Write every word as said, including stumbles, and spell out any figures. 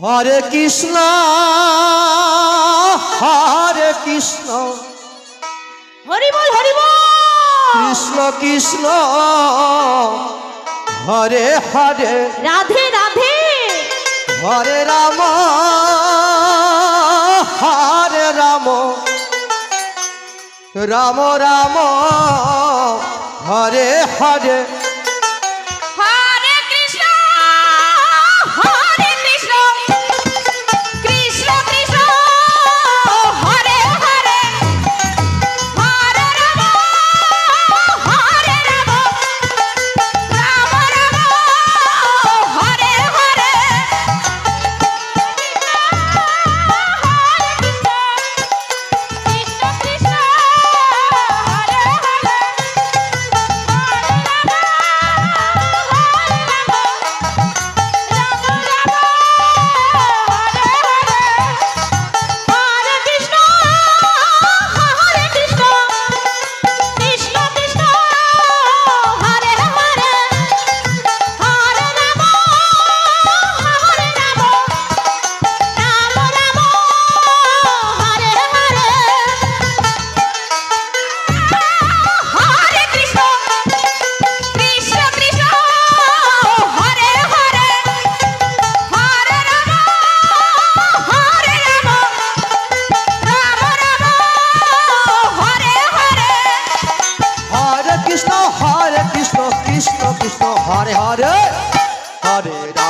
হরে কৃষ্ণ, হরে কৃষ্ণ। হরি বল, হরি বল। কৃষ্ণ কৃষ্ণ, হরে হরে। রাধে রাধে। হরে রাম, হরে রাম, রাম রাম, হরে হরে। হরে কৃষ্ণ, হরে কৃষ্ণ, কৃষ্ণ কৃষ্ণ, হরে হরে, হরে রাম, হরে রাম, রাম রাম, হরে হরে। হরে কৃষ্ণ, হরে কৃষ্ণ, কৃষ্ণ কৃষ্ণ, হরে হরে, হরে